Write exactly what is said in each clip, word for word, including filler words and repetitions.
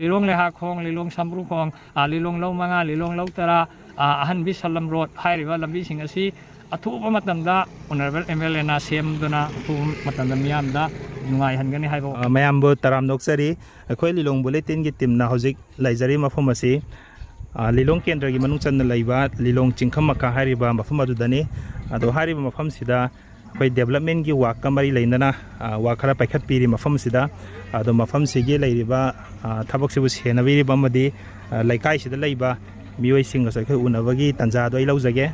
ꯂꯤꯂꯣꯡ ꯂꯩꯍꯥꯈꯣꯡ, ꯂꯤꯂꯣꯡ ꯁꯝꯕ꯭ꯔꯨꯈꯣꯡ, ꯑ, ꯂꯤꯂꯣꯡ ꯂꯧ ꯃꯉꯥ, ꯂꯤꯂꯣꯡ ꯂꯧ ꯇꯔꯥ, ꯑ, ꯑꯍꯟꯕꯤ ꯁꯂꯝ ꯔꯣꯗ ꯍꯥꯏꯔꯤꯕ ꯂꯝꯕꯤꯁꯤꯡ ꯑꯁꯤ ꯑꯊꯨꯕ ꯃꯇꯝꯗ ꯑꯣꯅꯔꯦꯕꯜ ꯑꯦꯝ ꯑꯦꯜ ꯑꯦꯅ ꯁꯦꯝꯗꯨꯅ ꯑꯊꯨꯕ ꯃꯇꯝꯗ ꯃꯤꯌꯥꯝꯗ ꯅꯨꯡꯉꯥꯏꯍꯟꯒꯅꯤ ꯍꯥꯏꯕ꯫ ꯑ, ꯃꯌꯥꯝꯕꯨ ꯇꯔꯥꯝ ꯅꯣꯛꯆꯔꯤ꯫ ꯑꯩꯈꯣꯏ ꯂꯤꯂꯣꯡ ꯕꯨꯂꯦꯇꯤꯟꯒꯤ ꯇꯤꯝꯅ ꯍꯧꯖꯤꯛ ꯂꯩꯖꯔꯤꯕ ꯃꯐꯝ ꯑꯁꯤ, ꯑ, ꯂꯤꯂꯣꯡ ꯀꯦꯟꯗ꯭ꯔꯒꯤ ꯃꯅꯨꯡ ꯆꯟꯅ ꯂꯩꯕ ꯂꯤꯂꯣꯡ ꯆꯤꯡꯈꯝ ꯃꯈꯥ ꯍꯥꯏꯔꯤꯕ ꯃꯐꯝ ꯑꯗꯨꯗꯅꯤ꯫ ꯑꯗꯣ ꯍꯥꯏꯔꯤꯕ ꯃꯐꯝꯁꯤꯗ ꯑꯩꯈꯣꯏ ꯗꯦꯕꯂꯞꯃꯦꯟꯒꯤ ꯋꯥꯛꯀ ꯃꯔꯤ ꯂꯩꯅꯅ, ꯑ, ꯋꯥꯛ ꯈꯔ ꯄꯥꯏꯈꯠꯄꯤꯔꯤ ꯃꯐꯝꯁꯤꯗ꯫ ꯑꯗꯣ ꯃꯐꯝꯁꯤꯒꯤ ꯂꯩꯔꯤꯕ, ꯑ, ꯊꯕꯛꯁꯤꯕꯨ ꯁꯦꯟꯅꯕꯤꯔꯤꯕ ꯑꯃꯗꯤ, ꯑ, ꯂꯩꯀꯥꯏꯁꯤꯗ ꯂꯩꯕ ꯃꯤꯑꯣꯏꯁꯤꯡꯒꯁꯨ ꯑꯩꯈꯣꯏ ꯎꯅꯕꯒꯤ ꯇꯥꯟꯖꯥꯗꯣ ꯑꯩ ꯂꯧꯖꯒꯦ꯫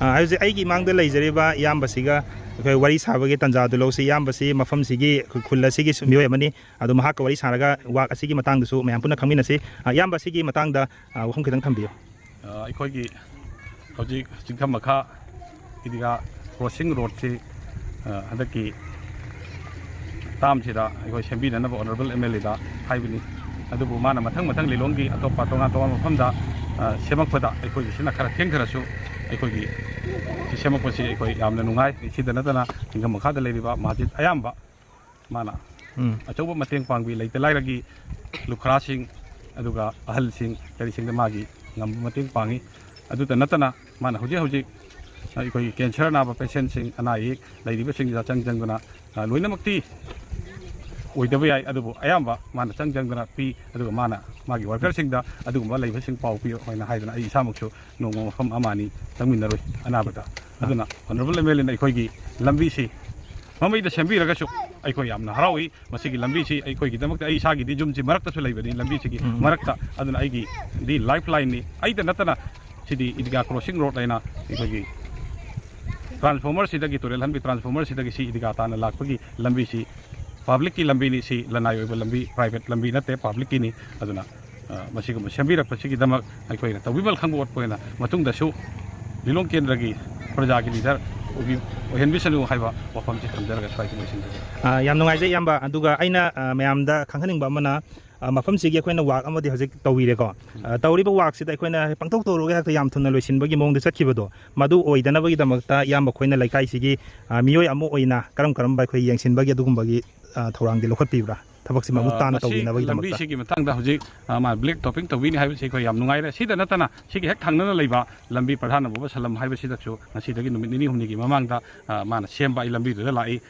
ꯑ, ꯍꯧꯖꯤꯛ ꯑꯩꯒꯤ ꯏꯃꯥꯡꯗ ꯂꯩꯖꯔꯤꯕ ꯏꯌꯥꯝꯕꯁꯤꯒ ꯑꯩꯈꯣꯏ ꯋꯥꯔꯤ ꯁꯥꯕꯒꯤ ꯇꯥꯟꯖꯥꯗꯨ ꯂꯧꯁꯤ꯫ ꯏꯌꯥꯝꯕꯁꯤ ꯃꯐꯝꯁꯤꯒꯤ, ꯑꯩꯈꯣꯏ ꯈꯨꯜ ꯑꯁꯤꯒꯤ ꯁꯨ ꯃꯤꯑꯣꯏ ꯑꯃꯅꯤ꯫ ꯑꯗꯣ ꯃꯍꯥꯛꯀ ꯋꯥꯔꯤ ꯁꯥꯔꯒ ꯋꯥꯛ ꯑꯁꯤꯒꯤ ꯃꯇꯥꯡꯗꯁꯨ ꯃꯌꯥꯝ ꯄꯨꯟꯅ ꯈꯪꯃꯤꯟꯅꯁꯤ꯫ ꯑ, ꯏꯌꯥꯝꯕ, ꯑꯁꯤꯒꯤ ꯃꯇꯥꯡꯗ, ꯑ, ꯋꯥꯐꯝ ꯈꯤꯇꯪ ꯊꯝꯕꯤꯌꯨ꯫ ꯑ, ꯑꯩꯈꯣꯏꯒꯤ ꯍꯧꯖꯤꯛ ꯆꯤꯡꯈꯝ ꯃꯈꯥ ꯏꯗꯤꯒꯥ ꯀ꯭ꯔꯣꯁꯤꯡ ꯔꯣꯗꯁꯤ, ꯑ, ꯍꯟꯗꯛꯀꯤ ꯇꯥꯝꯁꯤꯗ ꯑꯩꯈꯣꯏ ꯁꯦꯝꯕꯤꯅꯅꯕ ꯑꯣꯅꯔꯦꯕꯜ ꯑꯦꯝ ꯑꯦꯜ ꯑꯦꯗ ꯍꯥꯏꯕꯅꯤ꯫ ꯑꯗꯨꯕꯨ ꯃꯥꯅ ꯃꯊꯪ ꯃꯊꯪ ꯂꯤꯂꯣꯡꯒꯤ ꯑꯇꯣꯞꯄ ꯇꯣꯉꯥꯟ ꯇꯣꯉꯥꯟꯕ ꯃꯐꯝꯗ, ꯑ, ꯁꯦꯝꯃꯛꯄꯗ ꯑꯩꯈꯣꯏꯒꯤꯁꯤꯅ ꯈꯔ ꯊꯦꯡꯊꯔꯁꯨ ꯑꯩꯈꯣꯏꯒꯤ ꯁꯤ ꯁꯦꯝꯃꯛꯄꯁꯤ ꯑꯩꯈꯣꯏ ꯌꯥꯝꯅ ꯅꯨꯡꯉꯥꯏ꯫ ꯁꯤꯗ ꯅꯠꯇꯅ ꯆꯤꯡꯈꯝ ꯃꯈꯥꯗ ꯂꯩꯔꯤꯕ ꯃꯁꯖꯤꯗ ꯑꯌꯥꯝꯕ ꯃꯥꯅ ꯎꯝ꯫ ꯑꯆꯧꯕ ꯃꯇꯦꯡ ꯄꯥꯡꯕꯤ꯫ ꯂꯩꯇ ꯂꯥꯏꯔꯒꯤ ꯂꯨꯈ꯭ꯔꯥꯁꯤꯡ, ꯑꯗꯨꯒ ꯑꯍꯜꯁꯤꯡ, ꯀꯔꯤꯁꯤꯡꯗ ꯃꯥꯒꯤ ꯉꯝꯕ ꯃꯇꯦꯡ ꯄꯥꯡꯉꯤ꯫ ꯑꯗꯨꯇ ꯅꯠꯇꯅ ꯃꯥꯅ ꯍꯧꯖꯤꯛ ꯍꯧꯖꯤꯛ ꯑꯩꯈꯣꯏꯒꯤ ꯀꯦꯟꯁꯔ ꯅꯥꯕ ꯄꯦꯁꯦꯟꯁꯤꯡ, ꯑꯅꯥ ꯑꯌꯦꯛ ꯂꯩꯔꯤꯕꯁꯤꯡꯁꯤꯗ ꯆꯪ ꯆꯪꯗꯨꯅ, ꯑ, ꯂꯣꯏꯅꯃꯛꯇꯤ ꯑꯣꯏꯗꯕ ꯌꯥꯏ, ꯑꯗꯨꯕꯨ ꯑꯌꯥꯝꯕ ꯃꯥꯅ ꯆꯪ ꯆꯪꯗꯅ ꯄꯤ꯫ ꯑꯗꯨꯒ ꯃꯥꯅ ꯃꯥꯒꯤ ꯋꯥꯔꯀꯔꯁꯤꯡꯗ ꯑꯗꯨꯒꯨꯝꯕ ꯂꯩꯕꯁꯤꯡ ꯄꯥꯎ ꯄꯤꯌꯨ ꯍꯥꯏꯅ ꯍꯥꯏꯗꯅ ꯑꯩ ꯏꯁꯥꯃꯛꯁꯨ ꯅꯣꯡꯃ ꯃꯐꯝ ꯑꯃ ꯑꯅꯤ ꯆꯪꯃꯤꯟꯅꯔꯨꯏ ꯑꯅꯥꯕꯗ꯫ ꯑꯗꯨꯅ ꯑꯣꯅꯔꯦꯕꯜ ꯑꯦꯝ ꯑꯦꯜ ꯑꯦꯅ ꯑꯩꯈꯣꯏꯒꯤ ꯂꯝꯕꯤꯁꯤ ꯃꯃꯩꯗ ꯁꯦꯝꯕꯤꯔꯒꯁꯨ ꯑꯩꯈꯣꯏ ꯌꯥꯝꯅ ꯍꯔꯥꯎꯏ꯫ ꯃꯁꯤꯒꯤ ꯂꯝꯕꯤꯁꯤ ꯑꯩꯈꯣꯏꯒꯤꯗꯃꯛꯇ, ꯑꯩ ꯏꯁꯥꯒꯤꯗꯤ ꯌꯨꯝꯁꯤ ꯃꯔꯛꯇꯁꯨ ꯂꯩꯕꯅꯤ ꯂꯝꯕꯤꯁꯤꯒꯤ ꯎꯝ꯫ ꯃꯔꯛꯇ, ꯑꯗꯨꯅ ꯑꯩꯒꯤꯗꯤ ꯂꯥꯏꯐ ꯂꯥꯏꯟꯅꯤ꯫ ꯑꯩꯗ ꯅꯠꯇꯅ ꯁꯤꯗꯤ ꯏꯗꯤꯒꯥ ꯀ꯭ꯔꯣꯁꯤꯡ ꯔꯣꯗ ꯍꯥꯏꯅ ꯑꯩꯈꯣꯏꯒꯤ ꯇ꯭ꯔꯥꯟꯁꯐꯣꯔꯃꯔꯁꯤꯗꯒꯤ, ꯇꯨꯔꯦꯜ ꯍꯟꯕꯤ ꯇ꯭ꯔꯥꯟꯁꯐꯣꯔꯃꯔꯁꯤꯗꯒꯤ ꯁꯤ ꯏꯗꯤꯒꯥ ꯇꯥꯟꯅ ꯂꯥꯛꯄꯒꯤ ꯂꯝꯕꯤꯁꯤ ꯄꯕ꯭ꯂꯤꯛꯀꯤ ꯂꯝꯕꯤꯅꯤ꯫ ꯁꯤ ꯂꯅꯥꯏ ꯑꯣꯏꯕ ꯂꯝꯕꯤ, ꯄ꯭ꯔꯥꯏꯚꯦꯠ ꯂꯝꯕꯤ ꯅꯠꯇꯦ, ꯄꯕ꯭ꯂꯤꯛꯀꯤꯅꯤ꯫ ꯑꯗꯨꯅ, ꯑ, ꯃꯁꯤꯒꯨꯝꯕ ꯁꯦꯝꯕꯤꯔꯛꯄꯁꯤꯒꯤꯗꯃꯛ ꯑꯩꯈꯣꯏꯅ ꯇꯧꯕꯤꯃꯜ ꯈꯪꯕ ꯎꯠꯄ ꯑꯣꯏꯅ ꯃꯇꯨꯡꯗꯁꯨ ꯂꯤꯂꯣꯡ ꯀꯦꯟꯗ꯭ꯔꯒꯤ ꯄ꯭ꯔꯖꯥꯒꯤ ꯂꯤꯗꯔ ꯑꯣꯏꯕꯤ-, ꯑꯣꯏꯍꯟꯕꯤꯁꯅꯨ ꯍꯥꯏꯕ ꯋꯥꯐꯝꯁꯤ ꯊꯝꯖꯔꯒ ꯁ꯭ꯋꯥꯏꯗ ꯂꯣꯏꯁꯤꯟꯖꯒꯦ꯫ ꯑ, ꯌꯥꯝ ꯅꯨꯡꯉꯥꯏꯖꯩ ꯏꯌꯥꯝꯕ꯫ ꯑꯗꯨꯒ ꯑꯩꯅ, ꯑ, ꯃꯌꯥꯝꯗ ꯈꯪꯍꯟꯅꯤꯡꯕ ꯑꯃꯅ, ꯑ, ꯃꯐꯝꯁꯤꯒꯤ ꯑꯩꯈꯣꯏꯅ ꯋꯥꯛ ꯑꯃꯗꯤ ꯍꯧꯖꯤꯛ ꯇꯧꯕꯤꯔꯦꯀꯣ꯫ ꯑ, ꯇꯧꯔꯤꯕ ꯋꯥꯛꯁꯤꯗ ꯑꯩꯈꯣꯏꯅ ꯄꯪꯇꯧ ꯇꯧꯔꯒ ꯍꯦꯛꯇ ꯌꯥꯝ ꯊꯨꯅ ꯂꯣꯏꯁꯤꯟꯕꯒꯤ ꯃꯑꯣꯡꯗ ꯆꯠꯈꯤꯕꯗꯣ, ꯃꯗꯨ ꯑꯣꯏꯗꯅꯕꯒꯤꯗꯃꯛꯇ ꯏꯌꯥꯝꯕ ꯑꯩꯈꯣꯏꯅ ꯂꯩꯀꯥꯏꯁꯤꯒꯤ, ꯑ, ꯃꯤꯑꯣꯏ ꯑꯃ ꯑꯣꯏꯅ ꯀꯔꯝ ꯀꯔꯝꯕ ꯑꯩꯈꯣꯏ ꯌꯦꯡꯁꯤꯟꯕꯒꯤ ꯑꯗꯨꯒꯨꯝꯕꯒꯤ, ꯑ, ꯊꯧꯔꯥꯡꯗꯤ ꯂꯧꯈꯠꯄꯤꯕ꯭ꯔꯥ? ꯊꯕꯛꯁꯤ ꯃꯃꯨꯠ ꯑ, ꯇꯥꯅ ꯃꯁꯤ ꯇꯧꯕꯤꯅꯕꯒꯤꯗꯃꯛꯇ꯫ ꯂꯝꯕꯤꯁꯤꯒꯤ ꯃꯇꯥꯡꯗ ꯍꯧꯖꯤꯛ, ꯑ, ꯃꯥ black topping ꯇꯧꯕꯤꯅꯤ ꯍꯥꯏꯕꯁꯤ ꯑꯩꯈꯣꯏ ꯌꯥꯝ ꯅꯨꯡꯉꯥꯏꯔꯦ꯫ ꯁꯤꯗ ꯅꯠꯇꯅ ꯁꯤꯒꯤ ꯍꯦꯛ ꯊꯪꯅꯅ ꯂꯩꯕ ꯂꯝꯕꯤ ꯄ꯭ꯔꯙꯥꯟ ꯅꯕꯨꯕ ꯁꯂꯝ ꯍꯥꯏꯕꯁꯤꯗꯁꯨ ꯉꯁꯤꯗꯒꯤ ꯅꯨꯃꯤꯠ ꯅꯤꯅꯤ ꯍꯨꯝꯅꯤꯒꯤ ꯃꯃꯥꯡꯗ, ꯑ, ꯃꯥꯅ ꯁꯦꯝꯕ ꯑꯩ ꯂꯝꯕꯤꯗꯨꯗ ꯂꯥꯛꯏ꯫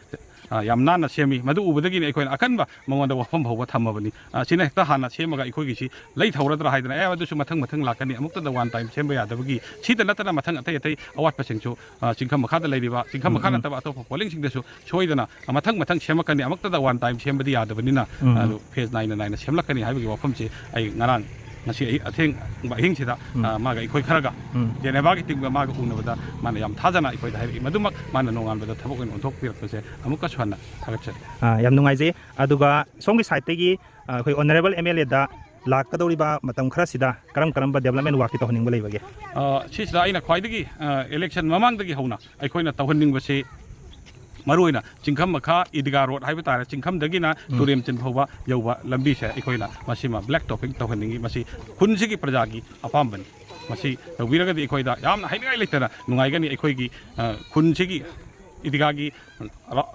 ꯑ, ꯌꯥꯝ ꯅꯥꯟꯅ ꯁꯦꯝꯃꯤ꯫ ꯃꯗꯨ ꯎꯕꯗꯒꯤꯅꯤ ꯑꯩꯈꯣꯏꯅ ꯑꯀꯟꯕ ꯃꯉꯣꯟꯗ ꯋꯥꯐꯝ ꯐꯥꯎꯕ ꯊꯝꯃꯕꯅꯤ꯫ ꯑ, ꯁꯤꯅ ꯍꯦꯛꯇ ꯍꯥꯟꯅ ꯁꯦꯝꯃꯒ ꯑꯩꯈꯣꯏꯒꯤꯁꯤ ꯂꯩꯊꯍꯧꯔꯗ꯭ꯔꯥ ꯍꯥꯏꯗꯅ, "ꯑꯦ, ꯑꯗꯨꯁꯨ ꯃꯊꯪ ꯃꯊꯪ ꯂꯥꯛꯀꯅꯤ, ꯑꯃꯨꯛꯇꯗ one time ꯁꯦꯝꯕ ꯌꯥꯗꯕꯒꯤ", ꯁꯤꯗ ꯅꯠꯇꯅ ꯃꯊꯪ ꯑꯇꯩ ꯑꯇꯩ ꯑꯋꯥꯠꯄꯁꯤꯡꯁꯨ, ꯑ, ꯆꯤꯡꯈꯝ ꯃꯈꯥꯗ ꯂꯩꯔꯤꯕ, ꯆꯤꯡꯈꯝ ꯎꯝ, ꯃꯈꯥ ꯎꯝ꯫ ꯅꯠꯇꯕ ꯑꯇꯣꯞꯄ ꯄꯣꯂꯤꯡꯁꯤꯡꯗꯁꯨ ꯁꯣꯏꯗꯅ ꯃꯊꯪ ꯃꯊꯪ ꯁꯦꯝꯃꯛꯀꯅꯤ, ꯑꯃꯨꯛꯇꯗ one time ꯁꯦꯝꯕꯗꯤ ꯌꯥꯗꯕꯅꯤꯅ, ꯎꯝ, ꯎꯝ꯫ ꯑꯗꯨ phase ꯅꯥꯏꯅ ꯅꯥꯏꯅ ꯁꯦꯝꯂꯛꯀꯅꯤ ꯍꯥꯏꯕꯒꯤ ꯋꯥꯐꯝꯁꯤ ꯑꯩ ꯉꯔꯥꯡ, ꯉꯁꯤ ꯑꯍꯤꯡ, ꯑꯊꯦꯡꯕ ꯑꯍꯤꯡꯁꯤꯗ, ꯎꯝ꯫ ꯑ, ꯃꯥꯒ ꯑꯩꯈꯣꯏ ꯈꯔꯒ ꯎꯝ꯫ ꯖꯦꯅꯦꯚꯥꯒꯤ ꯇꯤꯝꯒ ꯃꯥꯒ ꯎꯅꯕꯗ ꯃꯥꯅ ꯌꯥꯝ ꯊꯥꯖꯅ ꯑꯩꯈꯣꯏꯗ ꯍꯥꯏꯔꯛꯏ꯫ ꯃꯗꯨꯃꯛ ꯃꯥꯅ ꯅꯣꯡꯉꯥꯟꯕꯗ ꯊꯕꯛ ꯑꯣꯏꯅ ꯑꯣꯟꯊꯣꯛꯄꯤꯔꯛꯄꯁꯦ ꯑꯃꯨꯛꯀꯁꯨ ꯍꯟꯅ ꯊꯥꯒꯠꯆꯔꯤ꯫ ꯑ, ꯌꯥꯝ ꯅꯨꯡꯉꯥꯏꯖꯩ꯫ ꯑꯗꯨꯒ ꯁꯣꯝꯒꯤ side ꯇꯒꯤ, ꯑ, ꯑꯩꯈꯣꯏ honourable M L A ꯗ ꯂꯥꯛꯀꯗꯧꯔꯤꯕ ꯃꯇꯝ ꯈꯔꯁꯤꯗ ꯀꯔꯝ ꯀꯔꯝꯕ development work ꯇꯤ ꯇꯧꯍꯟꯅꯤꯡꯕ ꯂꯩꯕꯒꯦ? ꯑ, ꯁꯤꯁꯤꯗ ꯑꯩꯅ ꯈ꯭ꯋꯥꯏꯗꯒꯤ, ꯑ, election ꯃꯃꯥꯡꯗꯒꯤ ꯍꯧꯅ ꯑꯩꯈꯣꯏꯅ ꯇꯧꯍꯟꯅꯤꯡꯕꯁꯤ, ꯃꯔꯨꯑꯣꯏꯅ ꯆꯤꯡꯈꯝ ꯃꯈꯥ ꯏꯗꯤꯒꯥ ꯔꯣꯗ ꯍꯥꯏꯕ ꯇꯥꯔꯦ, ꯆꯤꯡꯈꯝꯗꯒꯤꯅ ꯎꯝ꯫ ꯇꯨꯔꯦꯝꯆꯤꯟ ꯐꯥꯎꯕ ꯌꯧꯕ ꯂꯝꯕꯤꯁꯦ ꯑꯩꯈꯣꯏꯅ ꯃꯁꯤꯃ black topping ꯇꯧꯍꯟꯅꯤꯡꯉꯤ꯫ ꯃꯁꯤ ꯈꯨꯟꯁꯤꯒꯤ ꯄ꯭ꯔꯖꯥꯒꯤ ꯑꯄꯥꯝꯕꯅꯤ꯫ ꯃꯁꯤ ꯇꯧꯕꯤꯔꯒꯗꯤ ꯑꯩꯈꯣꯏꯗ ꯌꯥꯝꯅ ꯍꯥꯏꯅꯤꯡꯉꯥꯏ ꯂꯩꯇꯅ ꯅꯨꯡꯉꯥꯏꯒꯅꯤ꯫ ꯑꯩꯈꯣꯏꯒꯤ, ꯑ, ꯈꯨꯟꯁꯤꯒꯤ ꯏꯗꯤꯒꯥꯒꯤ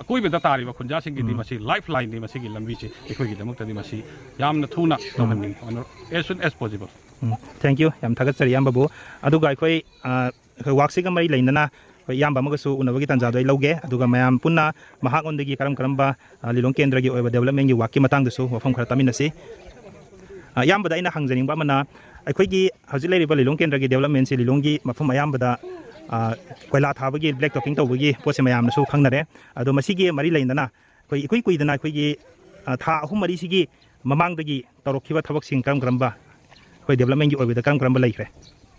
ꯑꯀꯣꯏꯕꯗ ꯇꯥꯔꯤꯕ ꯈꯨꯟꯖꯥꯁꯤꯡꯒꯤꯗꯤ ꯎꯝ꯫ ꯃꯁꯤ lifeline ꯅꯤ꯫ ꯃꯁꯤꯒꯤ ꯂꯝꯕꯤꯁꯤ ꯑꯩꯈꯣꯏꯒꯤꯗꯃꯛꯇꯗꯤ ꯃꯁꯤ ꯌꯥꯝꯅ ꯊꯨꯅ ꯎꯝ꯫ ꯇꯧꯍꯟꯅꯤꯡꯉꯤ, as soon as possible꯫ Um, thank you, ꯌꯥꯝ ꯊꯥꯒꯠꯆꯔꯤ ꯏꯌꯥꯝꯕꯕꯨ꯫ ꯑꯗꯨꯒ ꯑꯩꯈꯣꯏ, ꯑ, ꯑꯩꯈꯣꯏ work ꯁꯤꯒ ꯃꯔꯤ ꯂꯩꯅꯅ ꯑꯩꯈꯣꯏ ꯏꯌꯥꯝꯕ ꯑꯃꯒꯁꯨ ꯎꯅꯕꯒꯤ ꯇꯥꯟꯖꯥꯗꯣ ꯑꯩ ꯂꯧꯒꯦ, ꯑꯗꯨꯒ ꯃꯌꯥꯝ ꯄꯨꯟꯅ ꯃꯍꯥꯛꯉꯣꯟꯗꯒꯤ ꯀꯔꯝ ꯀꯔꯝꯕ, ꯑ, ꯂꯤꯂꯣꯡ ꯀꯦꯟꯗ꯭ꯔꯒꯤ ꯑꯣꯏꯕ development ꯒꯤ work ꯀꯤ ꯃꯇꯥꯡꯗꯁꯨ ꯋꯥꯐꯝ ꯈꯔ ꯇꯥꯃꯤꯟꯅꯁꯤ꯫ ꯑ, ꯏꯌꯥꯝꯕꯗ ꯑꯩꯅ ꯍꯪꯖꯅꯤꯡꯕ ꯑꯃꯅ, ꯑꯩꯈꯣꯏꯒꯤ ꯍꯧꯖꯤꯛ ꯂꯩꯔꯤꯕ ꯂꯤꯂꯣꯡ ꯀꯦꯟꯗ꯭ꯔꯒꯤ development ꯁꯤ ꯂꯤꯂꯣꯡꯒꯤ ꯃꯐꯝ ꯑꯌꯥꯝꯕꯗ, ꯑ, ꯀꯣꯏꯂꯥ ꯊꯥꯕꯒꯤ, black topping ꯇꯧꯕꯒꯤ ꯄꯣꯠꯁꯦ ꯃꯌꯥꯝꯅꯁꯨ ꯈꯪꯅꯔꯦ꯫ ꯑꯗꯣ ꯃꯁꯤꯒꯤ ꯃꯔꯤ ꯂꯩꯅꯅ ꯑꯩꯈꯣꯏ ꯏꯀꯨꯏ ꯀꯨꯏꯗꯅ ꯑꯩꯈꯣꯏꯒꯤ, ꯑ, ꯊꯥ ꯑꯍꯨꯝ ꯃꯔꯤꯁꯤꯒꯤ ꯃꯃꯥꯡꯗꯒꯤ ꯇꯧꯔꯛꯈꯤꯕ ꯊꯕꯛꯁꯤꯡ ꯀꯔꯝ ꯀꯔꯝꯕ, ꯑꯩꯈꯣꯏ development ꯒꯤ ꯑꯣꯏꯕꯗ ꯀꯔꯝ ꯀꯔꯝꯕ ꯂꯩꯈ꯭ꯔꯦ?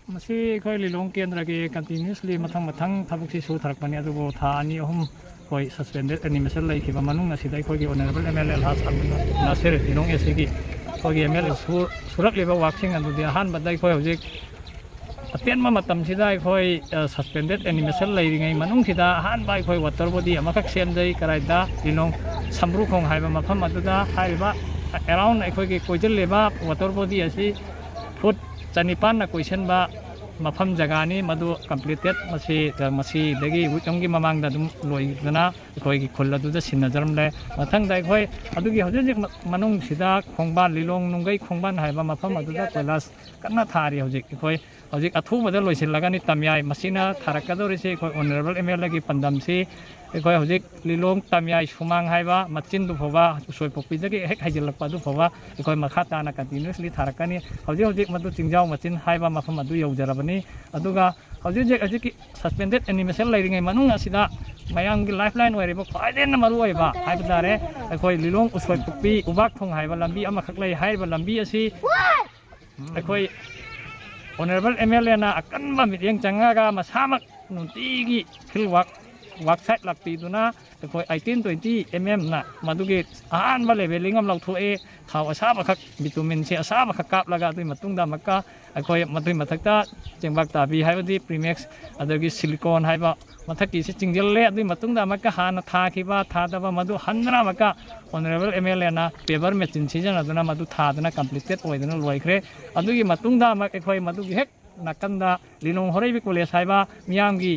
ꯃꯁꯤ ꯑꯩꯈꯣꯏ ꯂꯤꯂꯣꯡ ꯀꯦꯟꯗ꯭ꯔꯒꯤ continuously ꯃꯊꯪ ꯃꯊꯪ ꯊꯕꯛꯁꯤ ꯁꯨꯊꯔꯛꯄꯅꯤ, ꯑꯗꯨꯕꯨ ꯊꯥ ꯑꯅꯤ ꯑꯍꯨꯝ ꯑꯩꯈꯣꯏ suspended animation ꯂꯩꯈꯤꯕ ꯃꯅꯨꯡ ꯑꯁꯤꯗ ꯑꯩꯈꯣꯏꯒꯤ honourable M L A ꯑꯜꯍꯥꯖ Abdul Nasir, Lilong A C ꯒꯤ ꯑꯩꯈꯣꯏꯒꯤ M L A ꯁꯨ-, ꯁꯨꯔꯛꯂꯤꯕ work ꯁꯤꯡ ꯑꯗꯨꯗꯤ ꯑꯍꯥꯟꯕꯗ ꯑꯩꯈꯣꯏ ꯍꯧꯖꯤꯛ ꯑꯇꯦꯟꯕ ꯃꯇꯝꯁꯤꯗ ꯑꯩꯈꯣꯏ, ꯑ, suspended animation ꯂꯩꯔꯤꯉꯩ ꯃꯅꯨꯡꯁꯤꯗ ꯑꯍꯥꯟꯕ ꯑꯩꯈꯣꯏ water body ꯑꯃꯈꯛ ꯁꯦꯝꯖꯩ꯫ ꯀꯗꯥꯏꯗ? ꯂꯤꯂꯣꯡ ꯁꯝꯕ꯭ꯔꯨꯈꯣꯡ ꯍꯥꯏꯕ ꯃꯐꯝ ꯑꯗꯨꯗ꯫ ꯍꯥꯏꯔꯤꯕ around ꯑꯩꯈꯣꯏꯒꯤ ꯀꯣꯏꯁꯤꯜꯂꯤꯕ water body ꯑꯁꯤ foot ꯆꯅꯤꯄꯥꯟꯅ ꯀꯣꯏꯁꯤꯟꯕ ꯃꯐꯝ ꯖꯒꯥꯅꯤ ꯃꯗꯨ ꯀꯝꯄ꯭ꯂꯤꯇꯦꯠ꯫ ꯃꯁꯤ, ꯃꯁꯤꯗꯒꯤ ꯋꯤꯛ ꯑꯃꯒꯤ ꯃꯃꯥꯡꯗ ꯑꯗꯨꯝ ꯂꯣꯏꯗꯅ ꯑꯩꯈꯣꯏꯒꯤ ꯈꯨꯜ ꯑꯗꯨꯗ ꯁꯤꯟꯅꯖꯔꯝꯂꯦ꯫ ꯃꯊꯪꯗ ꯑꯩꯈꯣꯏ ꯑꯗꯨꯒꯤ ꯍꯧꯖꯤꯛ ꯍꯧꯖꯤꯛ ꯃ-, ꯃꯅꯨꯡꯁꯤꯗ ꯈꯣꯡꯕꯥꯟ, ꯂꯤꯂꯣꯡ ꯅꯨꯡꯒꯩ ꯈꯣꯡꯕꯥꯟ ꯍꯥꯏꯕ ꯃꯐꯝ ꯑꯗꯨꯗ ꯀꯣꯏꯂꯥꯁ ꯀꯟꯅ ꯊꯥꯔꯤ꯫ ꯍꯧꯖꯤꯛ ꯑꯩꯈꯣꯏ ꯍꯧꯖꯤꯛ ꯑꯊꯨꯕꯗ ꯂꯣꯏꯁꯤꯜꯂꯒꯅꯤ꯫ ꯇꯝꯌꯥꯏ ꯃꯁꯤꯅ ꯊꯥꯔꯛꯀꯗꯧꯔꯤꯁꯤ ꯑꯩꯈꯣꯏ ꯑꯣꯅꯔꯦꯕꯜ ꯑꯦꯝ ꯑꯦꯜ ꯑꯦꯒꯤ ꯄꯥꯟꯗꯝꯁꯤ ꯑꯩꯈꯣꯏ ꯍꯧꯖꯤꯛ ꯂꯤꯂꯣꯡ ꯇꯝꯌꯥꯏ ꯁꯨꯃꯥꯡ ꯍꯥꯏꯕ ꯃꯆꯤꯟꯗꯨ ꯐꯥꯎꯕ, ꯎꯁꯣꯏꯄꯣꯛꯄꯤꯗꯒꯤ ꯍꯦꯛ ꯍꯩꯖꯤꯜꯂꯛꯄ ꯑꯗꯨ ꯐꯥꯎꯕ ꯑꯩꯈꯣꯏ ꯃꯈꯥ ꯇꯥꯅ ꯀꯟꯇꯤꯅ꯭ꯌꯨꯁꯂꯤ ꯊꯥꯔꯛꯀꯅꯤ꯫ ꯍꯧꯖꯤꯛ ꯍꯧꯖꯤꯛ ꯃꯗꯨ ꯆꯤꯡꯖꯥꯎ ꯃꯆꯤꯟ ꯍꯥꯏꯕ ꯃꯐꯝ ꯑꯗꯨ ꯌꯧꯖꯔꯕꯅꯤ꯫ ꯑꯗꯨꯒ ꯍꯧꯖꯤꯛ ꯍꯧꯖꯤꯛ ꯍꯧꯖꯤꯛꯀꯤ ꯁꯁꯄꯦꯟꯗꯦꯠ ꯑꯦꯅꯤꯃꯦꯁꯟ ꯂꯩꯔꯤꯉꯩ ꯃꯅꯨꯡ ꯑꯁꯤꯗ ꯃꯌꯥꯝꯒꯤ ꯂꯥꯏꯐ ꯂꯥꯏꯟ ꯑꯣꯏꯔꯤꯕ ꯈ꯭ꯋꯥꯏꯗꯒꯤ ꯍꯦꯟꯅ ꯃꯔꯨ ꯑꯣꯏꯕ ꯍꯥꯏꯕ ꯇꯥꯔꯦ, ꯑꯩꯈꯣꯏ ꯂꯤꯂꯣꯡ ꯎꯁꯣꯏꯄꯣꯛꯄꯤ ꯎꯕꯥꯛ ꯊꯣꯡ ꯍꯥꯏꯕ ꯂꯝꯕꯤ ꯑꯃꯈꯛ ꯂꯩ꯫ ꯍꯥꯏꯔꯤꯕ ꯂꯝꯕꯤ ꯑꯁꯤ ꯑꯩꯈꯣꯏ ꯑꯣꯅꯔꯦꯕꯜ ꯑꯦꯝ ꯑꯦꯜ ꯑꯦꯅ ꯑꯀꯟꯕ ꯃꯤꯠꯌꯦꯡ ꯆꯪꯉꯒ ꯃꯁꯥꯃꯛ ꯅꯨꯡꯇꯤꯒꯤ ꯐꯤꯜ ꯋꯥꯛ, ꯋꯥꯛ ꯁꯥꯏꯠ ꯂꯥꯛꯄꯤꯗꯨꯅ ꯑꯩꯈꯣꯏ ꯑꯩꯠꯇꯤꯟ ꯇ꯭ꯋꯦꯟꯇꯤ ꯑꯦꯝ ꯑꯦꯝꯅ ꯃꯗꯨꯒꯤ ꯑꯍꯥꯟꯕ ꯂꯦꯚꯦꯂꯤꯡ ꯑꯃ ꯂꯧꯊꯣꯛꯑꯦ꯫ ꯊꯥꯎ ꯑꯁꯥꯕꯈꯛ, ꯕꯤꯇꯨꯃꯤꯟꯁꯦ ꯑꯁꯥꯕꯈꯛ ꯀꯥꯞꯂꯒ ꯑꯗꯨꯒꯤ ꯃꯇꯨꯡꯗ ꯑꯃꯨꯛꯀ ꯑꯩꯈꯣꯏ ꯃꯗꯨꯒꯤ ꯃꯊꯛꯇ ꯆꯦꯡꯕꯥꯛ ꯇꯥꯕꯤ ꯍꯥꯏꯕꯗꯤ ꯄ꯭ꯔꯤꯃꯦꯛꯁ ꯑꯗꯒꯤ ꯁꯤꯂꯤꯀꯣꯟ ꯍꯥꯏꯕ ꯃꯊꯛꯀꯤꯁꯤ ꯆꯤꯡꯁꯤꯜꯂꯦ꯫ ꯑꯗꯨꯒꯤ ꯃꯇꯨꯡꯗ ꯑꯃꯨꯛꯀ ꯍꯥꯟꯅ ꯊꯥꯈꯤꯕ ꯊꯥꯗꯕ ꯃꯗꯨ ꯍꯟꯗꯨꯅ ꯑꯃꯨꯛꯀ ꯑꯣꯅꯔꯦꯕꯜ ꯑꯦꯝ ꯑꯦꯜ ꯑꯦꯅ ꯄꯦꯕꯔ ꯃꯦꯆꯤꯟ ꯁꯤꯖꯤꯟꯅꯗꯨꯅ ꯃꯗꯨ ꯊꯥꯗꯅ ꯀꯝꯄ꯭ꯂꯤꯇꯦꯠ ꯑꯣꯏꯗꯅ ꯂꯣꯏꯈ꯭ꯔꯦ꯫ ꯑꯗꯨꯒꯤ ꯃꯇꯨꯡꯗ ꯑꯃꯨꯛ ꯑꯩꯈꯣꯏ ꯃꯗꯨꯒꯤ ꯍꯦꯛ ꯅꯥꯀꯟꯗ ꯂꯤꯂꯣꯡ ꯍꯣꯔꯩꯕꯤ ꯀꯣꯂꯦꯖ ꯍꯥꯏꯕ ꯃꯤꯌꯥꯝꯒꯤ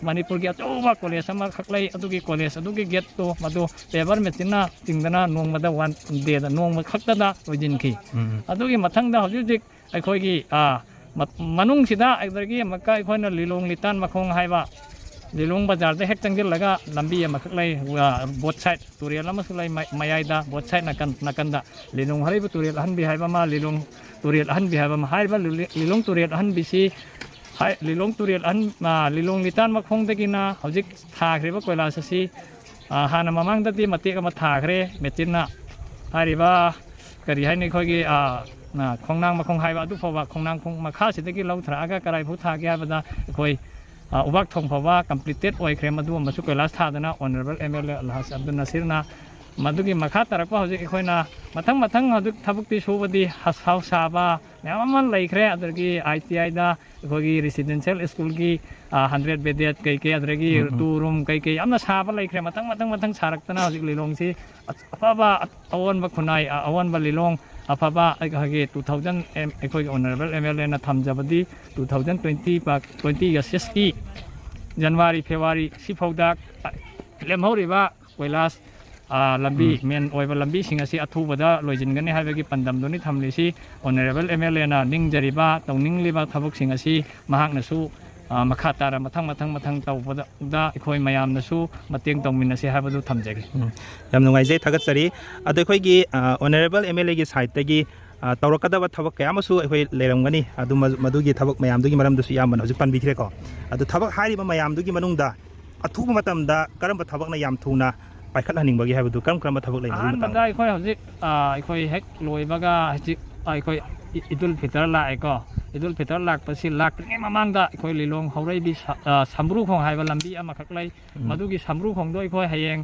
ꯃꯅꯤꯄꯨꯔꯒꯤ ꯑꯆꯧꯕ ꯀꯣꯂꯦꯖ ꯑꯃꯈꯛ ꯂꯩ꯫ ꯑꯗꯨꯒꯤ ꯀꯣꯂꯦꯖ ꯑꯗꯨꯒꯤ ꯒꯦꯠꯇꯣ ꯃꯗꯨ ꯄꯦꯕꯔ ꯃꯦꯆꯤꯟꯅ ꯆꯤꯡꯗꯅ ꯅꯣꯡꯃꯗ ꯋꯥꯟ ꯗꯦꯗ, ꯅꯣꯡꯃ ꯈꯛꯇꯗ ꯂꯣꯏꯁꯤꯟꯈꯤ꯫ ꯎꯝ꯫ ꯑꯗꯨꯒꯤ ꯃꯊꯪꯗ ꯍꯧꯖꯤꯛ ꯍꯧꯖꯤꯛ ꯑꯩꯈꯣꯏꯒꯤ, ꯑꯥ, ꯃ-, ꯃꯅꯨꯡꯁꯤꯗ ꯑꯗꯨꯗꯒꯤ ꯑꯃꯨꯛꯀ ꯑꯩꯈꯣꯏꯅ ꯂꯤꯂꯣꯡ ꯂꯤꯇꯥꯟ ꯃꯈꯣꯡ ꯍꯥꯏꯕ ꯂꯤꯂꯣꯡ ꯕꯖꯥꯔꯗ ꯍꯦꯛ ꯆꯪꯁꯤꯜꯂꯒ ꯂꯝꯕꯤ ꯑꯃꯈꯛ ꯂꯩ, ꯑꯥ, ꯕꯣꯠ ꯁꯥꯏꯠ ꯇꯨꯔꯦꯜ ꯑꯃꯁꯨ ꯂꯩ ꯃ-, ꯃꯌꯥꯏꯗ, ꯕꯣꯠ ꯁꯥꯏꯠ ꯅꯥꯀꯟ, ꯅꯥꯀꯟꯗ ꯂꯤꯂꯣꯡ ꯍꯣꯔꯩꯕ ꯇꯨꯔꯦꯜ ꯑꯍꯟꯕꯤ ꯍꯥꯏꯕ ꯑꯃ, ꯂꯤꯂꯣꯡ ꯇꯨꯔꯦꯜ ꯑꯍꯟꯕꯤ ꯍꯥꯏꯕ ꯑꯃ꯫ ꯍꯥꯏꯔꯤꯕ ꯂꯤꯂꯣꯡ ꯇꯨꯔꯦꯜ ꯑꯍꯟꯕꯤꯁꯤ ꯍꯥꯏ-, ꯂꯤꯂꯣꯡ ꯇꯨꯔꯦꯜ ꯑꯍꯟ-, ꯑ, ꯂꯤꯂꯣꯡ ꯂꯤꯇꯥꯟ ꯃꯈꯣꯡꯗꯒꯤꯅ ꯍꯧꯖꯤꯛ ꯊꯥꯈ꯭ꯔꯤꯕ ꯀꯣꯏꯂꯥꯁ ꯑꯁꯤ, ꯑ, ꯍꯥꯟꯅ ꯃꯃꯥꯡꯗꯗꯤ ꯃꯇꯦꯛ ꯑꯃ ꯊꯥꯈ꯭ꯔꯦ ꯃꯦꯆꯤꯟꯅ꯫ ꯍꯥꯏꯔꯤꯕ ꯀꯔꯤ ꯍꯥꯏꯅꯤ, ꯑꯩꯈꯣꯏꯒꯤ, ꯑ, ꯑ, ꯈꯣꯡꯅꯥꯡ ꯃꯈꯣꯡ ꯍꯥꯏꯕ ꯑꯗꯨ ꯐꯥꯎꯕ, ꯈꯣꯡꯅꯥꯡ ꯈꯣꯡ ꯃꯈꯥꯁꯤꯗꯒꯤ ꯂꯧꯊꯔꯛꯑꯒ ꯀꯔꯥꯏ ꯐꯥꯎ ꯊꯥꯒꯦ ꯍꯥꯏꯕꯗ ꯑꯩꯈꯣꯏ, ꯑ, ꯎꯕꯥꯛ ꯊꯣꯡ ꯐꯥꯎꯕ ꯀꯝꯄ꯭ꯂꯤꯇꯦꯠ ꯑꯣꯏꯈ꯭ꯔꯦ꯫ ꯃꯗꯨ ꯑꯃꯁꯨ ꯀꯣꯏꯂꯥꯁ ꯊꯥꯗꯅ honourable M L A Alhaj Abdul ꯅꯁꯤꯔꯅ꯫ ꯃꯗꯨꯒꯤ ꯃꯈꯥ ꯇꯥꯔꯛꯄ ꯍꯧꯖꯤꯛ ꯑꯩꯈꯣꯏꯅ ꯃꯊꯪ ꯃꯊꯪ ꯍꯧꯖꯤꯛ ꯊꯕꯛꯇꯤ ꯁꯨꯕꯗꯤ ꯍꯥꯎꯁ ꯁꯥꯕ ꯃꯌꯥꯝ ꯑꯃ ꯂꯩꯈ꯭ꯔꯦ꯫ ꯑꯗꯒꯤ ꯑꯥꯏ ꯇꯤ ꯑꯥꯏꯗ ꯑꯩꯈꯣꯏꯒꯤ ꯔꯤꯁꯤꯗꯦꯟꯁꯤꯌꯦꯜ ꯁ꯭ꯀꯨꯜꯒꯤ, ꯑ, ꯍꯟꯗ꯭ꯔꯦꯠ ꯕꯦꯗꯦꯠ ꯀꯩꯀꯩ, ꯑꯗꯨꯗꯒꯤ ꯎꯝ, ꯎꯝ꯫ ꯇꯨ ꯔꯨꯝ ꯀꯩꯀꯩ ꯌꯥꯝꯅ ꯁꯥꯕ ꯂꯩꯈ꯭ꯔꯦ꯫ ꯃꯊꯪ, ꯃꯊꯪ, ꯃꯊꯪ ꯁꯥꯔꯛꯇꯅ ꯍꯧꯖꯤꯛ ꯂꯤꯂꯣꯡꯁꯤ ꯑꯐꯕ ꯑꯑꯣꯟꯕ ꯈꯨꯟꯅꯥꯏ, ꯑ-, ꯑꯑꯣꯟꯕ ꯂꯤꯂꯣꯡ ꯑꯐꯕ ꯑꯩꯈꯣꯏꯒꯤ two thousand ꯑꯩꯈꯣꯏꯒꯤ ꯑꯣꯅꯔꯦꯕꯜ ꯑꯦꯝ ꯑꯦꯜ ꯑꯦꯅ ꯊꯝꯖꯕꯗꯤ two thousand twenty ꯇ꯭ꯋꯦꯟꯇꯤꯒ ꯁꯤꯛꯁꯀꯤ ꯖꯅꯋꯥꯔꯤ, ꯐꯦꯕ꯭ꯔꯨꯋꯥꯔꯤ ꯁꯤꯐꯥꯎꯗ ꯂꯦꯝꯍꯧꯔꯤꯕ ꯀꯣꯏꯂꯥꯁ, ꯑ, ꯂꯝꯕꯤ, ꯎꯝ꯫ ꯃꯦꯟ ꯑꯣꯏꯕ ꯂꯝꯕꯤꯁꯤꯡ ꯑꯁꯤ ꯑꯊꯨꯕꯗ ꯂꯣꯏꯁꯤꯟꯒꯅꯤ ꯍꯥꯏꯕꯒꯤ ꯄꯥꯟꯗꯝꯗꯨꯅꯤ ꯊꯝꯂꯤꯁꯤ꯫ ꯑꯣꯅꯔꯦꯕꯜ ꯑꯦꯝ ꯑꯦꯜ ꯑꯦꯅ ꯅꯤꯡꯖꯔꯤꯕ, ꯇꯧꯅꯤꯡꯂꯤꯕ ꯊꯕꯛꯁꯤꯡ ꯑꯁꯤ ꯃꯍꯥꯛꯅꯁꯨ, ꯑ, ꯃꯈꯥ ꯇꯥꯅ ꯃꯊꯪ, ꯃꯊꯪ, ꯃꯊꯪ ꯇꯧꯕꯗ ꯑꯩꯈꯣꯏ ꯃꯌꯥꯝꯅꯁꯨ ꯃꯇꯦꯡ ꯇꯧꯃꯤꯟꯅꯁꯤ ꯍꯥꯏꯕꯗꯨ ꯊꯝꯖꯒꯦ꯫ ꯎꯝ꯫ ꯌꯥꯝ ꯅꯨꯡꯉꯥꯏꯖꯩ, ꯊꯥꯒꯠꯆꯔꯤ꯫ ꯑꯗꯣ ꯑꯩꯈꯣꯏꯒꯤ, ꯑ, ꯑꯣꯅꯔꯦꯕꯜ ꯑꯦꯝ ꯑꯦꯜ ꯑꯦꯒꯤ ꯁꯥꯏꯠꯇꯒꯤ, ꯑ, ꯇꯧꯔꯛꯀꯗꯕ ꯊꯕꯛ ꯀꯌꯥ ꯑꯃꯁꯨ ꯑꯩꯈꯣꯏ ꯂꯩꯔꯝꯒꯅꯤ꯫ ꯑꯗꯨ ꯃ-, ꯃꯗꯨꯒꯤ ꯊꯕꯛ ꯃꯌꯥꯝꯗꯨꯒꯤ ꯃꯔꯝꯗꯁꯨ ꯏꯌꯥꯝꯕꯅ ꯍꯧꯖꯤꯛ ꯄꯟꯕꯤꯈ꯭ꯔꯦꯀꯣ꯫ ꯑꯗꯨ ꯊꯕꯛ ꯍꯥꯏꯔꯤꯕ ꯃꯌꯥꯝꯗꯨꯒꯤ ꯃꯅꯨꯡꯗ ꯑꯊꯨꯕ ꯃꯇꯝꯗ ꯀꯔꯝꯕ ꯊꯕꯛꯅ ꯌꯥꯝ ꯊꯨꯅ ꯄꯥꯏꯈꯠꯍꯟꯅꯤꯡꯕꯒꯦ ꯍꯥꯏꯕꯗꯨ, ꯀꯔꯝ ꯀꯔꯝꯕ ꯊꯕꯛ ꯂꯩꯕꯒꯤ ꯑꯍꯥꯟꯕꯗ ꯃꯇꯥꯡꯗ? ꯑꯩꯈꯣꯏ ꯍꯧꯖꯤꯛ, ꯑ, ꯑꯩꯈꯣꯏ ꯍꯦꯛ ꯂꯣꯏꯕꯒ ꯍꯧꯖꯤꯛ ꯑꯩꯈꯣꯏ ꯏ-, ꯏꯗꯨꯜ ꯐꯤꯇꯔ ꯂꯥꯛꯑꯦꯀꯣ꯫ ꯏꯗꯨꯜ ꯐꯤꯇꯔ ꯂꯥꯛꯄꯁꯤ ꯂꯥꯛꯇ꯭ꯔꯤꯉꯩ ꯃꯃꯥꯡꯗ ꯑꯩꯈꯣꯏ ꯂꯤꯂꯣꯡ ꯍꯧꯔꯩꯕꯤ ꯁ-, ꯑ, ꯁꯝꯕ꯭ꯔꯨꯈꯣꯡ ꯍꯥꯏꯕ ꯂꯝꯕꯤ ꯑꯃꯈꯛ ꯂꯩ꯫ ꯎꯝ꯫ ꯃꯗꯨꯒꯤ ꯁꯝꯕ꯭ꯔꯨꯈꯣꯡꯗꯣ ꯑꯩꯈꯣꯏ ꯍꯌꯦꯡ,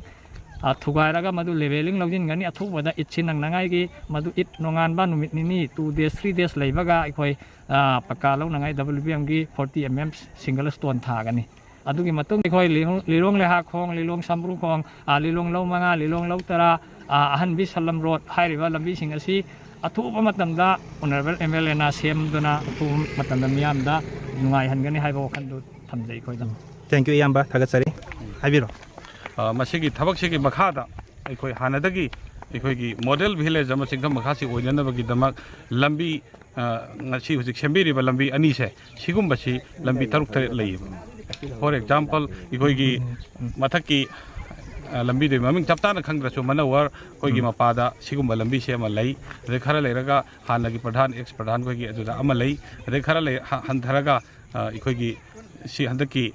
ꯑ, ꯊꯨꯒꯥꯏꯔꯒ ꯃꯗꯨ ꯂꯦꯚꯦꯂꯤꯡ ꯂꯧꯁꯤꯟꯒꯅꯤ꯫ ꯑꯊꯨꯕꯗ ꯏꯠꯁꯤ ꯅꯪꯅꯉꯥꯏꯒꯤ ꯃꯗꯨ ꯏꯠ ꯅꯣꯡꯉꯥꯟꯕ ꯅꯨꯃꯤꯠ ꯅꯤꯅꯤ, two days, three days ꯂꯩꯕꯒ ꯑꯩꯈꯣꯏ, ꯑ, ꯄꯀꯥ ꯂꯧꯅꯉꯥꯏ W B M ꯒꯤ forty M M single stone ꯊꯥꯒꯅꯤ꯫ ꯑꯗꯨꯒꯤ ꯃꯇꯨꯡ ꯑꯩꯈꯣꯏ ꯂꯤꯂꯣꯡ, ꯂꯤꯂꯣꯡ ꯂꯩꯍꯥꯛꯈꯣꯡ, ꯂꯤꯂꯣꯡ ꯁꯝꯕ꯭ꯔꯨꯈꯣꯡ, ꯑ, ꯂꯤꯂꯣꯡ ꯂꯧ ꯃꯉꯥ, ꯂꯤꯂꯣꯡ ꯂꯧ ꯇꯔꯥ, ꯑ, ꯑꯍꯟꯕꯤ ꯁꯂꯝ ꯔꯣꯗ ꯍꯥꯏꯔꯤꯕ ꯂꯝꯕꯤꯁꯤꯡ ꯑꯁꯤ ꯑꯊꯨꯕ ꯃꯇꯝꯗ ꯑꯣꯅꯔꯦꯕꯜ ꯑꯦꯝ ꯑꯦꯜ ꯑꯦꯅ ꯁꯦꯝꯗꯨꯅ ꯑꯊꯨꯕ ꯃꯇꯝꯗ ꯃꯤꯌꯥꯝꯗ ꯅꯨꯡꯉꯥꯏꯍꯟꯒꯅꯤ ꯍꯥꯏꯕ ꯋꯥꯈꯜꯗꯨ ꯊꯝꯖꯩ ꯑꯩꯈꯣꯏꯗ꯫ Thank you, ꯏꯌꯥꯝꯕ, ꯊꯥꯒꯠꯆꯔꯤ꯫ ꯍꯥꯏꯕꯤꯔꯣ꯫ ꯑ, ꯃꯁꯤꯒꯤ ꯊꯕꯛꯁꯤꯒꯤ ꯃꯈꯥꯗ ꯑꯩꯈꯣꯏ ꯍꯥꯟꯅꯗꯒꯤ ꯑꯩꯈꯣꯏꯒꯤ ꯃꯣꯗꯦꯜ ꯚꯤꯂꯦꯖ ꯑꯃ ꯆꯤꯡꯈꯝ ꯃꯈꯥꯁꯤ ꯑꯣꯏꯅꯅꯕꯒꯤꯗꯃꯛ ꯂꯝꯕꯤ, ꯑ, ꯉꯁꯤ ꯍꯧꯖꯤꯛ ꯁꯦꯝꯕꯤꯔꯤꯕ ꯂꯝꯕꯤ ꯑꯅꯤꯁꯦ, ꯁꯤꯒꯨꯝꯕꯁꯤ ꯂꯝꯕꯤ ꯇꯔꯨꯛ ꯇꯔꯦꯠ ꯂꯩꯌꯦꯕ꯫ For example, ꯑꯩꯈꯣꯏꯒꯤ ꯃꯊꯛꯀꯤ, ꯑ, ꯂꯝꯕꯤꯗꯨꯒꯤ ꯃꯃꯤꯡ ꯆꯞ ꯆꯥꯅ ꯈꯪꯗ꯭ꯔꯁꯨ, ꯃꯅꯧꯋꯔ ꯑꯩꯈꯣꯏꯒꯤ ꯎꯝ꯫ ꯃꯄꯥꯗ ꯁꯤꯒꯨꯝꯕ ꯂꯝꯕꯤꯁꯦ ꯑꯃ ꯂꯩ꯫ ꯑꯗꯩ ꯈꯔ ꯂꯩꯔꯒ ꯍꯥꯟꯅꯒꯤ ꯄ꯭ꯔꯙꯥꯟ, ꯑꯦꯛꯁ ꯄ꯭ꯔꯙꯥꯟ ꯑꯩꯈꯣꯏꯒꯤ ꯑꯗꯨꯗ ꯑꯃ ꯂꯩ꯫ ꯑꯗꯩ ꯈꯔ ꯂꯩ-, ꯍ-, ꯍꯟꯊꯔꯒ, ꯑ, ꯑꯩꯈꯣꯏꯒꯤ ꯁꯤ ꯍꯟꯗꯛꯀꯤ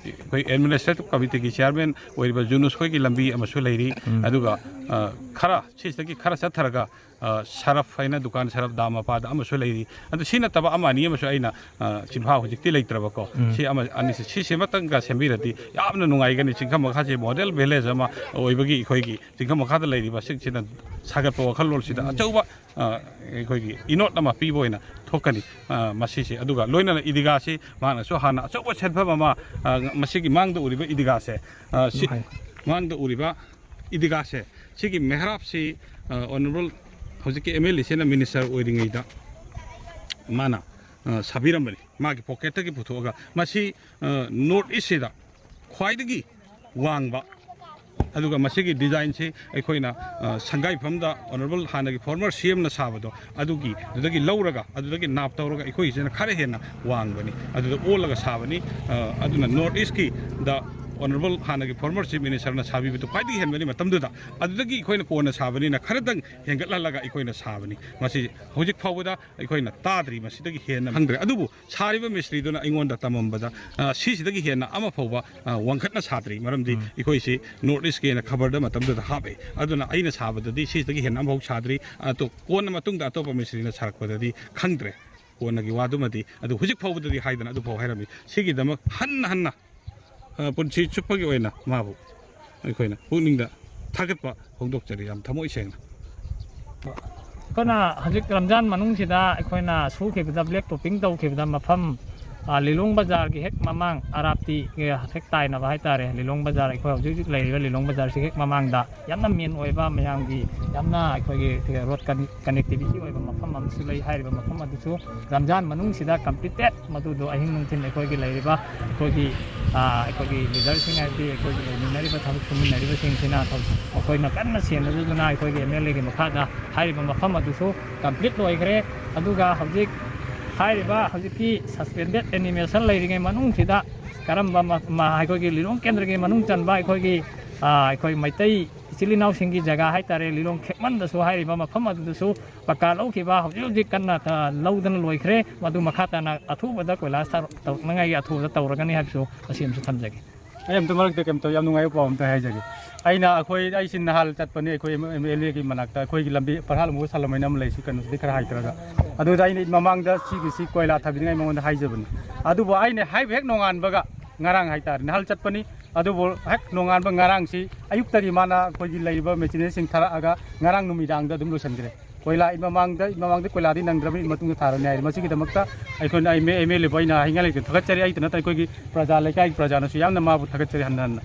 ꯑꯩꯈꯣꯏ ꯑꯦꯗꯃꯤꯅꯤꯁꯇ꯭ꯔꯦꯇꯤꯚ ꯀꯃꯤꯇꯤꯒꯤ ꯆꯤꯌꯥꯔꯃꯦꯟ ꯑꯣꯏꯔꯤꯕ ꯖꯨꯅꯨꯁ ꯈꯣꯏꯒꯤ ꯂꯝꯕꯤ ꯑꯃꯁꯨ ꯂꯩꯔꯤ꯫ ꯎꯝ꯫ ꯑꯗꯨꯒ, ꯑ, ꯈꯔ, ꯁꯤꯁꯤꯗꯒꯤ ꯈꯔ ꯆꯠꯊꯔꯒ, ꯑ, ꯁꯔꯐ ꯍꯥꯏꯅ ꯗꯨꯀꯥꯟ ꯁꯔꯐ ꯗꯥꯝ ꯃꯄꯥꯗ ꯑꯃꯁꯨ ꯂꯩꯔꯤ꯫ ꯑꯗꯨ ꯁꯤ ꯅꯠꯇꯕ ꯑꯃ ꯑꯅꯤ ꯑꯃꯁꯨ ꯑꯩꯅ, ꯑ, ꯆꯤꯟꯐꯥ ꯍꯧꯖꯤꯛꯇꯤ ꯂꯩꯇ꯭ꯔꯕꯀꯣ꯫ ꯎꯝ꯫ ꯁꯤ ꯑꯃ ꯑꯅꯤꯁꯤ, ꯁꯤꯁꯤꯃꯇꯪꯒ ꯁꯦꯝꯕꯤꯔꯗꯤ ꯌꯥꯝꯅ ꯅꯨꯡꯉꯥꯏꯒꯅꯤ꯫ ꯆꯤꯡꯈꯝ ꯃꯈꯥꯁꯦ ꯃꯣꯗꯦꯜ ꯚꯤꯂꯦꯖ ꯑꯃ ꯑꯣꯏꯕꯒꯤ ꯑꯩꯈꯣꯏꯒꯤ ꯆꯤꯡꯈꯝ ꯃꯈꯥꯗ ꯂꯩꯔꯤꯕꯁꯤꯡꯁꯤꯅ ꯁꯥꯒꯠꯄ ꯋꯥꯈꯜꯂꯣꯟꯁꯤꯗ ꯎꯝ꯫ ꯑꯆꯧꯕ ꯑ, ꯑꯩꯈꯣꯏꯒꯤ ꯏꯅꯣꯠ ꯑꯃ ꯄꯤꯕ ꯑꯣꯏꯅ ꯊꯣꯛꯀꯅꯤ꯫ ꯑ, ꯃꯁꯤꯁꯦ, ꯑꯗꯨꯒ ꯂꯣꯏꯅꯅ ꯏꯗꯤꯒꯥꯁꯤ ꯃꯍꯥꯛꯅꯁꯨ ꯍꯥꯟꯅ ꯑꯆꯧꯕ ꯁꯦꯟꯐꯝ ꯑꯃ, ꯑ, ꯃꯁꯤꯒꯤ ꯃꯥꯡꯗ ꯎꯔꯤꯕ ꯏꯗꯤꯒꯥꯁꯦ, ꯑ, ꯁꯤ ꯍꯣꯏ꯫ ꯃꯥꯡꯗ ꯎꯔꯤꯕ ꯏꯗꯤꯒꯥꯁꯦ, ꯁꯤꯒꯤ ꯃꯦꯍꯔꯥꯕꯁꯤ, ꯑ, ꯑꯣꯅꯔꯦꯕꯜ ꯍꯧꯖꯤꯛꯀꯤ ꯑꯦꯝ ꯑꯦꯜ ꯑꯦꯁꯤꯅ ꯃꯤꯅꯤꯁꯇꯔ ꯑꯣꯏꯔꯤꯉꯩꯗ ꯃꯥꯅ ꯑ, ꯁꯥꯕꯤꯔꯝꯕꯅꯤ, ꯃꯥꯒꯤ ꯄꯣꯀꯦꯠꯇꯒꯤ ꯄꯨꯊꯣꯛꯑꯒ꯫ ꯃꯁꯤ ꯅꯣꯔꯠ ꯏꯁꯁꯤꯗ ꯈ꯭ꯋꯥꯏꯗꯒꯤ ꯋꯥꯡꯕ, ꯑꯗꯨꯒ ꯃꯁꯤꯒꯤ ꯗꯤꯖꯥꯏꯟꯁꯤ ꯑꯩꯈꯣꯏꯅ ꯑ, ꯁꯪꯒꯥꯏꯐꯝꯗ ꯑꯣꯅꯔꯦꯕꯜ ꯍꯥꯟꯅꯒꯤ ꯐꯣꯔꯃꯔ ꯁꯤ ꯑꯦꯝꯅ ꯁꯥꯕꯗꯣ, ꯑꯗꯨꯒꯤ ꯑꯗꯨꯗꯒꯤ ꯂꯧꯔꯒ, ꯑꯗꯨꯗꯒꯤ ꯅꯥꯞ ꯇꯧꯔꯒ ꯑꯩꯈꯣꯏꯒꯤꯁꯤꯅ ꯈꯔ ꯍꯦꯟꯅ ꯋꯥꯡꯕꯅꯤ, ꯑꯗꯨꯗ ꯑꯣꯜꯂꯒ ꯁꯥꯕꯅꯤ꯫ ꯑ, ꯑꯗꯨꯅ ꯅꯣꯔꯠ ꯏꯁꯀꯤꯗ ꯑꯣꯅꯔꯦꯕꯜ ꯍꯥꯟꯅꯒꯤ ꯐꯣꯔꯃꯔ ꯆꯤꯐ ꯃꯤꯅꯤꯁꯇꯔꯅ ꯁꯥꯕꯤꯕꯗꯨ ꯈ꯭ꯋꯥꯏꯗꯒꯤ ꯍꯦꯟꯕꯅꯤ ꯃꯇꯝꯗꯨꯗ꯫ ꯑꯗꯨꯗꯒꯤ ꯑꯩꯈꯣꯏꯅ ꯀꯣꯟꯅ ꯁꯥꯕꯅꯤꯅ ꯈꯔꯗꯪ ꯍꯦꯟꯒꯠꯍꯜꯂꯒ ꯑꯩꯈꯣꯏꯅ ꯁꯥꯕꯅꯤ꯫ ꯃꯁꯤ ꯍꯧꯖꯤꯛ ꯐꯥꯎꯕꯗ ꯑꯩꯈꯣꯏꯅ ꯇꯥꯗ꯭ꯔꯤ, ꯃꯁꯤꯗꯒꯤ ꯍꯦꯟꯅ ꯈꯪꯗ꯭ꯔꯦ꯫ ꯑꯗꯨꯕꯨ ꯁꯥꯔꯤꯕ ꯃꯤꯁꯇ꯭ꯔꯤꯗꯨꯅ ꯑꯩꯉꯣꯟꯗ ꯇꯝꯃꯝꯕꯗ, ꯑ, ꯁꯤꯁꯤꯗꯒꯤ ꯍꯦꯟꯅ ꯑꯃ ꯐꯥꯎꯕ, ꯑ, ꯋꯥꯡꯈꯠꯅ ꯁꯥꯗ꯭ꯔꯤ꯫ ꯃꯔꯝꯗꯤ ꯎꯝ꯫ ꯑꯩꯈꯣꯏꯁꯤ ꯅꯣꯔꯠ ꯏꯁꯀꯤ ꯍꯥꯏꯅ ꯈꯕꯔꯗ ꯃꯇꯝꯗꯨꯗ ꯍꯥꯞꯄꯦ꯫ ꯑꯗꯨꯅ ꯑꯩꯅ ꯁꯥꯕꯗꯗꯤ ꯁꯤꯁꯤꯗꯒꯤ ꯍꯦꯟꯅ ꯑꯃꯐꯥꯎ ꯁꯥꯗ꯭ꯔꯤ꯫ ꯑꯗꯣ ꯀꯣꯟꯅ ꯃꯇꯨꯡꯗ ꯑꯇꯣꯞꯄ ꯃꯤꯁꯇ꯭ꯔꯤꯅ ꯁꯥꯔꯛꯄꯗꯗꯤ ꯈꯪꯗ꯭ꯔꯦ꯫ ꯀꯣꯟꯅꯒꯤ ꯋꯥꯗꯨꯃꯗꯤ꯫ ꯑꯗꯨ ꯍꯧꯖꯤꯛ ꯐꯥꯎꯕꯗꯗꯤ ꯍꯥꯏꯗꯅ ꯑꯗꯨꯐꯥꯎ ꯍꯥꯏꯔꯝꯃꯤ꯫ ꯁꯤꯒꯤꯗꯃꯛ ꯍꯟꯅ ꯍꯟꯅ, ꯑ, ꯄꯨꯟꯁꯤ ꯆꯨꯞꯄꯒꯤ ꯑꯣꯏꯅ ꯃꯥꯕꯨ ꯑꯩꯈꯣꯏꯅ ꯄꯨꯛꯅꯤꯡꯗ ꯊꯥꯒꯠꯄ ꯐꯣꯡꯗꯣꯛꯆꯔꯤ, ꯌꯥꯝ ꯊꯃꯣꯏ ꯁꯦꯡꯅ꯫ ꯑꯩꯈꯣꯏꯅ ꯍꯧꯖꯤꯛ ꯔꯝꯖꯥꯟ ꯃꯅꯨꯡꯁꯤꯗ ꯑꯩꯈꯣꯏꯅ ꯁꯨꯈꯤꯕꯗ, ꯕ꯭ꯂꯦꯛ ꯇꯣꯞꯄꯤꯡ ꯇꯧꯈꯤꯕꯗ, ꯃꯐꯝ, ꯑ, ꯂꯤꯂꯣꯡ ꯕꯖꯥꯔꯒꯤ ꯍꯦꯛ ꯃꯃꯥꯡ, ꯑꯔꯥꯞꯇꯤꯒ ꯍꯦꯛ ꯇꯥꯏꯅꯕ ꯍꯥꯏꯇꯥꯔꯦ, ꯂꯤꯂꯣꯡ ꯕꯖꯥꯔ, ꯑꯩꯈꯣꯏ ꯍꯧꯖꯤꯛ ꯍꯧꯖꯤꯛ ꯂꯩꯔꯤꯕ ꯂꯤꯂꯣꯡ ꯕꯖꯥꯔꯁꯤ ꯍꯦꯛ ꯃꯃꯥꯡꯗ ꯌꯥꯝꯅ ꯃꯦꯟ ꯑꯣꯏꯕ, ꯃꯌꯥꯝꯒꯤ ꯌꯥꯝꯅ ꯑꯩꯈꯣꯏꯒꯤ ꯔꯣꯗ ꯀꯅꯦꯛ-, ꯀꯅꯦꯛꯇꯤꯚꯤꯇꯤ ꯑꯣꯏꯕ ꯃꯐꯝ ꯑꯃꯁꯨ ꯂꯩ꯫ ꯍꯥꯏꯔꯤꯕ ꯃꯐꯝ ꯑꯗꯨꯁꯨ ꯔꯝꯖꯥꯟ ꯃꯅꯨꯡꯁꯤꯗ ꯀꯝꯄ꯭ꯂꯤꯇꯦꯠ, ꯃꯗꯨꯗꯣ ꯑꯍꯤꯡ ꯅꯨꯡꯊꯤꯜ ꯑꯩꯈꯣꯏꯒꯤ ꯂꯩꯔꯤꯕ, ꯑꯩꯈꯣꯏꯒꯤ, ꯑ, ꯑꯩꯈꯣꯏꯒꯤ ꯂꯤꯗꯔꯁꯤꯡ, ꯍꯥꯏꯕꯗꯤ ꯑꯩꯈꯣꯏꯒꯤ ꯂꯩꯃꯤꯟꯅꯔꯤꯕ, ꯊꯕꯛ ꯁꯨꯃꯤꯟꯅꯔꯤꯕꯁꯤꯡꯁꯤꯅ ꯊꯕꯛ-, ꯃꯈꯣꯏꯅ ꯀꯟꯅ ꯁꯦꯟꯅꯗꯨꯅ ꯑꯩꯈꯣꯏꯒꯤ ꯑꯦꯝ ꯑꯦꯜ ꯑꯦꯒꯤ ꯃꯈꯥꯗ ꯍꯥꯏꯔꯤꯕ ꯃꯐꯝ ꯑꯗꯨꯁꯨ ꯀꯝꯄ꯭ꯂꯤꯠ ꯂꯣꯏꯈ꯭ꯔꯦ꯫ ꯑꯗꯨꯒ ꯍꯧꯖꯤꯛ ꯍꯥꯏꯔꯤꯕ ꯍꯧꯖꯤꯛꯀꯤ ꯁꯁꯄꯦꯟꯗꯦꯠ ꯑꯦꯅꯤꯃꯦꯁꯟ ꯂꯩꯔꯤꯉꯩ ꯃꯅꯨꯡꯁꯤꯗ ꯀꯔꯝꯕ ꯃ-, ꯃ-, ꯑꯩꯈꯣꯏꯒꯤ ꯂꯤꯂꯣꯡ ꯀꯦꯟꯗ꯭ꯔꯒꯤ ꯃꯅꯨꯡ ꯆꯟꯕ ꯑꯩꯈꯣꯏꯒꯤ, ꯑ, ꯑꯩꯈꯣꯏ ꯃꯩꯇꯩ ꯏꯆꯤꯜ ꯏꯅꯥꯎꯁꯤꯡꯒꯤ ꯖꯒꯥ ꯍꯥꯏꯇꯥꯔꯦ, ꯂꯤꯂꯣꯡ ꯈꯦꯛꯃꯟꯗꯁꯨ ꯍꯥꯏꯔꯤꯕ ꯃꯐꯝ ꯑꯗꯨꯗꯁꯨ ꯄꯀꯥ ꯂꯧꯈꯤꯕ, ꯍꯧꯖꯤꯛ ꯍꯧꯖꯤꯛ ꯀꯟꯅ, ꯑ, ꯂꯧꯗꯅ ꯂꯣꯏꯈ꯭ꯔꯦ꯫ ꯃꯗꯨ ꯃꯈꯥ ꯇꯥꯅ ꯑꯊꯨꯕꯗ ꯀꯣꯏꯂꯥꯁ ꯊꯥꯔꯛ-, ꯇꯧꯔꯛꯅꯉꯥꯏꯒꯤ ꯑꯊꯨꯕꯗ ꯇꯧꯔꯒꯅꯤ ꯍꯥꯏꯕꯁꯨ ꯃꯁꯤ ꯑꯃꯁꯨ ꯊꯝꯖꯒꯦ꯫ ꯑꯩ ꯑꯝꯇ ꯃꯔꯛꯇ ꯀꯩꯝꯇ ꯌꯥꯝ ꯅꯨꯡꯉꯥꯏꯕ ꯄꯥꯎ ꯑꯝꯇ ꯍꯥꯏꯖꯒꯦ꯫ ꯑꯩꯅ, ꯑꯩꯈꯣꯏ, ꯑꯩꯁꯤ ꯅꯍꯥꯟ ꯆꯠꯄꯅꯤ, ꯑꯩꯈꯣꯏ ꯑꯦꯝ ꯑꯦꯜ ꯑꯦꯒꯤ ꯃꯅꯥꯛꯇ, ꯑꯩꯈꯣꯏꯒꯤ ꯂꯝꯕꯤ ꯄꯔꯍꯥꯜ ꯑꯃꯨꯛ ꯁꯥꯜꯂꯝ ꯍꯥꯏꯅ ꯑꯃ ꯂꯩ, ꯁꯤ ꯀꯩꯅꯣꯁꯤꯗꯤ ꯈꯔ ꯍꯥꯏꯊꯔꯒ꯫ ꯑꯗꯨꯗ ꯑꯩꯅ ꯃꯃꯥꯡꯗ ꯁꯤꯒꯤꯁꯤ ꯀꯣꯏꯂꯥ ꯊꯥꯕꯤꯅꯤꯡꯉꯥꯏ ꯃꯉꯣꯟꯗ ꯍꯥꯏꯖꯕꯅꯤ꯫ ꯑꯗꯨꯕꯨ ꯑꯩꯅ ꯍꯥꯏꯕ ꯍꯦꯛ ꯅꯣꯡꯉꯥꯟꯕꯒ, ꯉꯔꯥꯡ ꯍꯥꯏꯇꯥꯔꯦ, ꯅꯍꯥꯟ ꯆꯠꯄꯅꯤ, ꯑꯗꯨꯕꯨ ꯍꯦꯛ ꯅꯣꯡꯉꯥꯟꯕ ꯉꯔꯥꯡꯁꯤ ꯑꯌꯨꯛꯇꯒꯤ ꯃꯥꯅ ꯑꯩꯈꯣꯏꯒꯤ ꯂꯩꯔꯤꯕ ꯃꯦꯆꯤꯅꯔꯤꯁꯤꯡ ꯊꯥꯔꯛꯑꯒ ꯉꯔꯥꯡ ꯅꯨꯃꯤꯗꯥꯡꯗ ꯑꯗꯨꯝ ꯂꯣꯏꯁꯤꯟꯈ꯭ꯔꯦ꯫ ꯀꯣꯏꯂꯥ ꯏ ꯃꯃꯥꯡꯗ, ꯏ ꯃꯃꯥꯡꯗ ꯀꯣꯏꯂꯥꯗꯤ ꯅꯪꯗ꯭ꯔꯕꯅꯤ, ꯏ ꯃꯇꯨꯡꯗ ꯊꯥꯔꯅꯤ ꯍꯥꯏꯔꯤ꯫ ꯃꯁꯤꯒꯤꯗꯃꯛꯇ ꯑꯩꯈꯣꯏꯅ ꯑꯦꯝ ꯑꯦ, ꯑꯦꯝ ꯑꯦꯜ ꯑꯦꯕꯨ ꯑꯩꯅ ꯍꯥꯏꯅꯤꯡꯉꯥꯏ ꯂꯩꯇꯦ, ꯊꯥꯒꯠꯆꯔꯤ꯫ ꯑꯩꯇ ꯅꯠꯇꯅ ꯑꯩꯈꯣꯏꯒꯤ ꯄ꯭ꯔꯖꯥ, ꯂꯩꯀꯥꯏꯒꯤ ꯄ꯭ꯔꯖꯥꯅꯁꯨ ꯌꯥꯝꯅ ꯃꯥꯕꯨ ꯊꯥꯒꯠꯆꯔꯤ ꯍꯟꯅ ꯍꯟꯅ꯫